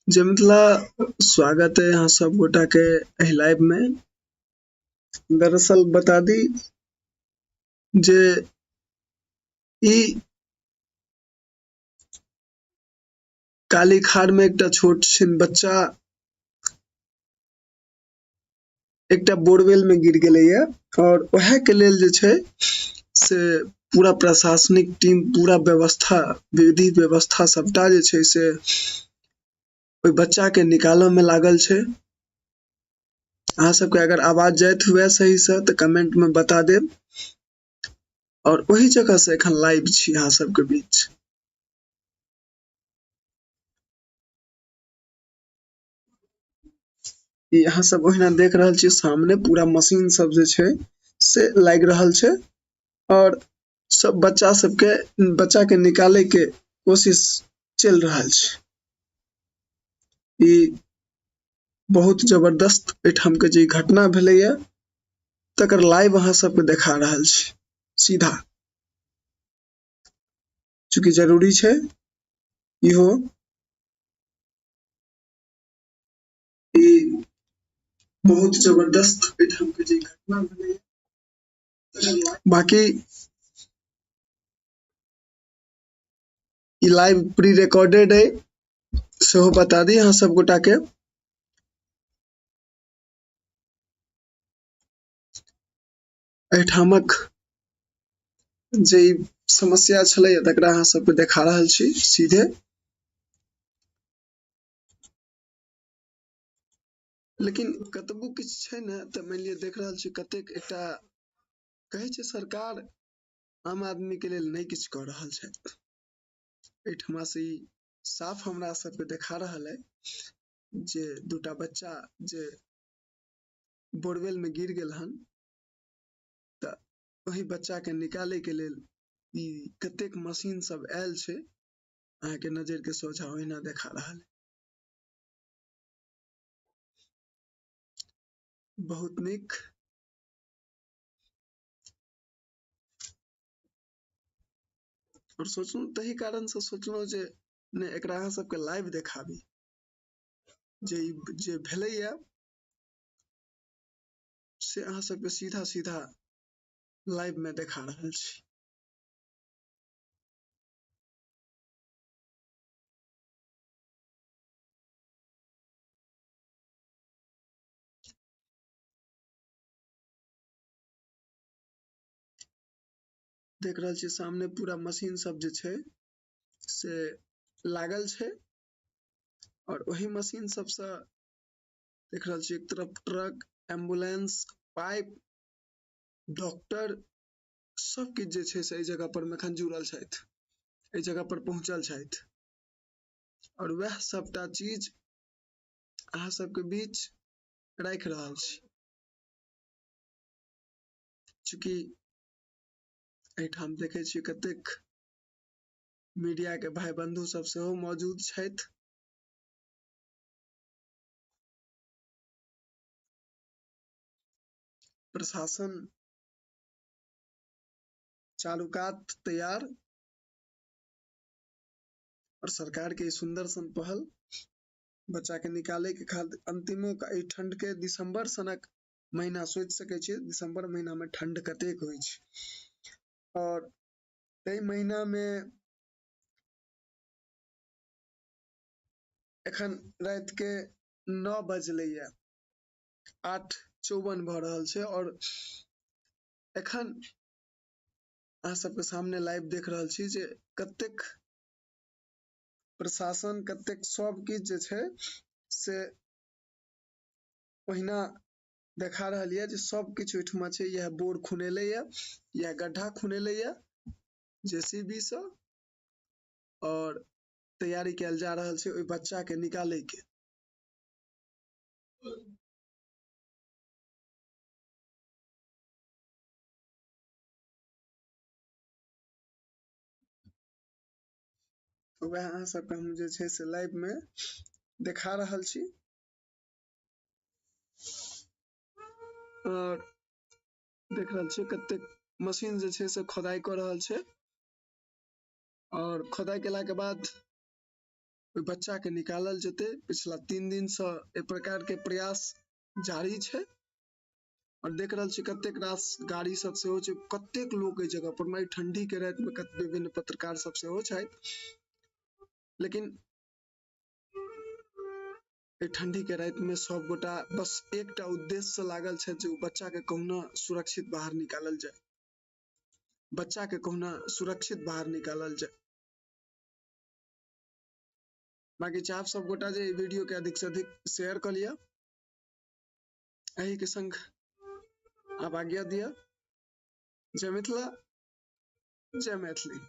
जय मिथिला, स्वागत है यहाँ सब गोटा के एहि लाइव में। दरअसल बता दी जे ई कालीखाड़ में एकटा छोट छिन बच्चा एकटा बोरवेल में गिर गेलैया और वएह के लेल जे छै से पूरा प्रशासनिक टीम, पूरा व्यवस्था, विधि व्यवस्था सबटा जे छै से ओहि बच्चा के निकालऽ में लागल छै। अहाँ सबके अगर आवाज जाइत हुए सही से तऽ कमेंट में बता देब। और ओहि जगह से एखन लाइव छी अहाँ सबके बीच। ई अहाँ सब ओहिना देख रहल छी, सामने पूरा मशीन सब जे छै से लागि रहल छै और सब बच्चा सबके, बच्चा के निकाले के कोशिश चलि रहल छै। ई बहुत जबरदस्त एहिठाम के जे घटना भेलैया तकर लाइव अहाँ सबके देखा रहल छी सीधा, चूँकि जरूरी छै इहो। ई बहुत जबरदस्त एहिठाम के जे घटना भेलैया। बाकी ई लाइव प्री रिकॉर्डेड है, सेहो बता दी अहाँ सब गोटा के। एहिठामक जे ई समस्या छलै तकरा अहाँ सबके देखा रहल छी सीधे। लेकिन कतबो किछु छै ने तऽ मानि लिअ देख रहल छी कतेक एकटा कहै छै सरकार आम आदमी के लेल नहि किछु कऽ रहल छथि। एहिठमा से ई साफ हमरा सबके देखा रहल है जे दूटा बच्चा जे बोरवेल में गिर गेल हन तऽ ओहि बच्चा के निकाले के लेल ई कतेक मशीन सब आयल छै, अहाँके नजर के सोझा ओहिना देखा रहल है। बहुत नीक। और सोचलहुँ तही कारण से सोचलहुँ जे नहि एकरा अहाँ सबके लाइव देखाबी जे ई जे भेलैया से अहाँ सबके सीधा सीधा लाइव में देखा रहल छी। देख रहल छी सामने पूरा मशीन सब जे छै से लागल छै और ओही मशीन सब से देख रहल छी एक तरफ ट्रक, एम्बुलेंस, पाइप, डॉक्टर सब किछु जे छै से एहि जगह पर में एखन जुड़ल छथि, एहि जगह पर पहुंचल छथि और वएह सबटा चीज अहाँ सबके बीच राखि रहल छी। चूँकि एहिठाम देखै छियै कतेक मीडिया के भाई बंधु सब सेहो मौजूद छथि। प्रशासन चारूकात तैयार और सरकार के सुंदर सन पहल बच्चा के निकाले के खातिर अंतिमो का ई ठंड के दिसंबर सनक महीना सोचि सकै छियै, दिसंबर महीना में ठंड कतेक होइ छै और ताहि महीना में एखन राति के 9 बजलैया, 8:54 भऽ रहल छै और एखन अहाँ सबके सामने लाइव देख रहल छी जे कतेक प्रशासन, कतेक सब किछु जे छै से ओहिना देखा रहल यऽ जे सब किछु ओहिठमा छै। इएह बोर खुनेलै यऽ, इएह गड्ढा खुनेलै यऽ जेसीबी सँ और तैयारी कयल जा रहल छै ओहि बच्चा के निकाले के। वएह अहाँ सबके हम जे छै से लाइव में देखा रहल छी। और देख रहल छी कतेक मशीन जे छै से खोदाई कऽ रहल छै और खोदाई केला के बाद ओहि बच्चा के निकालल जेतै। पिछला 3 दिन से एहि प्रकार के प्रयास जारी छै और देख रहल छी कतेक रास गाड़ी सब सेहो छै, कतेक लोक एहि जगह पर ठंडी के राति में विभिन्न पत्रकार सब सेहो छथि। लेकिन ठंडी के राति में सब गोटा बस एकटा उद्देश्य से लागल छै जे बच्चा के कहुना सुरक्षित बाहर निकालल जाय, बच्चा के कहुना सुरक्षित बाहर निकालल जाय। बाकी चाहब सब गोटा जे वीडियो के अधिक से अधिक शेयर कर लिया। एही के संग आप आज्ञा दिया। जय मिथिला, जय मैथिली।